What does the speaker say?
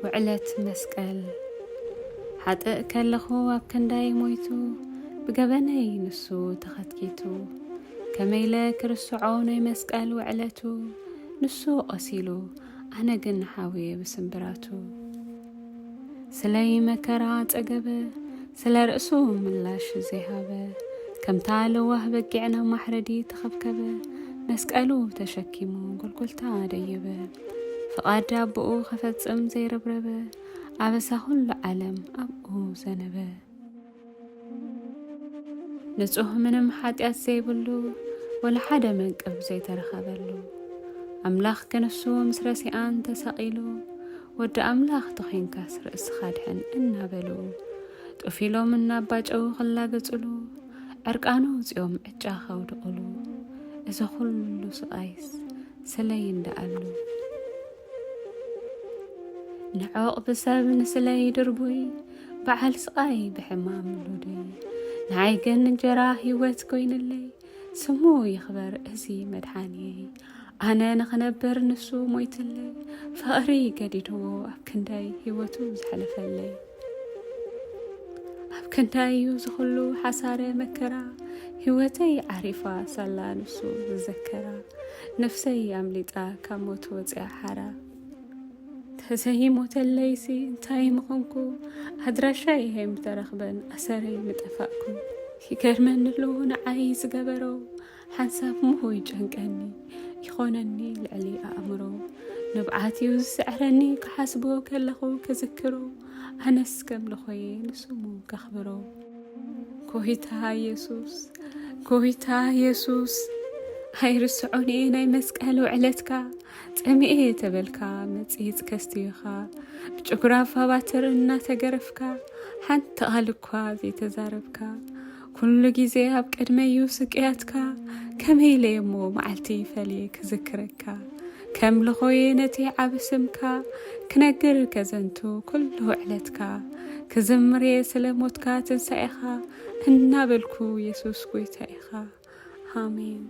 ውዕለት መስቀል። ሓጥእ ከለኹ ኣብ ክንዳይ ሞይቱ፣ ብገበነይ ንሱ ተኸትኪቱ። ከመይለ ክርስዖ ናይ መስቀል ውዕለቱ፣ ንሱ ቐሲሉ፣ ኣነ ግን ሓውየ ብስምብራቱ። ስለይ መከራ ጸገበ፣ ስለ ርእሱ ምላሽ ዘይሃበ። ከምታ ለዋህ በጊዕ ናብ ማሕረዲ ተኸብከበ፣ መስቀሉ ተሸኪሙ ጎልጎልታ ደየበ። ፍቓድ ኣቦኡ ኸፈጽም ዘይረብረበ፣ ኣበሳ ኹሉ ዓለም ኣብኡ ዘነበ። ንጹህ ምንም ሓጢኣት ዘይብሉ፣ ወላ ሓደ መንቅብ ዘይተረኸበሉ። ኣምላኽ ክንሱ ምስ ረሲኣን ተሳቒሉ፣ ወዲ ኣምላኽ ተኾይንካስ ርእስኻ ድሐን እናበሉ። ጡፍ ኢሎም እናባጨው ክላገጹሉ፣ ዕርቃኑ ውጺኦም ዕጫ ከውድቑሉ። እዚ ኹሉ ስቓይስ ስለይ እንደኣሉ። ንዕቕ ብሰብ ንስለይ ድርቡይ፣ በዓል ስቓይ ብሕማም ሉዱይ። ንዓይ ግን እንጀራ ህይወት ኮይንለይ፣ ስሙ ይኽበር እዚ መድሓንየይ። ኣነ ንኽነብር ንሱ ሞይትለይ፣ ፍቕሪ ገዲድዎ ኣብ ክንዳይ ህይወቱ ዝሓለፈለይ። ኣብ ክንዳይ እዩ ዝኹሉ ሓሳረ መከራ፣ ህይወተይ ዓሪፋ ሳላ ንሱ ዝዘከራ። ነፍሰይ ኣምሊጣ ካብ ሞት ወፂኣ ሓራ። ተዘይሞተለይሲ እንታይ ምኾንኩ? ኣድራሻይ ሃይ ምተረኽበን፣ ኣሰረይ ምጠፋእኩ። ይገርመኒ ኣሎ ንዓይ ዝገበሮ፣ ሓንሳብ ምሆ ይጨንቀኒ፣ ይኾነኒ ልዕሊ ኣእምሮ። ንብዓት እዩ ዝስዕረኒ ክሓስቦ ከለኹ ክዝክሮ፣ ኣነስ ከም ልኾየ ንስሙ ከኽብሮ። ጎይታ የሱስ፣ ጎይታ የሱስ፣ ኣይርስዖን እየ ናይ መስቀል ውዕለትካ። ጸሚኤ ተበልካ መጺጽ ከስትዩኻ፣ ብጭጉራፍ ኣባትር እናተገረፍካ፣ ሓንቲ ቃል እኳ ዘይተዛረብካ። ኩሉ ግዜ ኣብ ቅድመዩ ስቅያትካ፣ ከመይ ኢለ እሞ መዓልቲ ፈልየ ክዝክረካ? ከም ልኾየ ነቲ ዓቢ ስምካ ክነግር ከዘንቱ ኩሉ ውዕለትካ፣ ክዝምር እየ ስለ ሞትካ ትንሳኤኻ፣ እናበልኩ የሱስ ጎይታ ኢኻ። ኣሜን።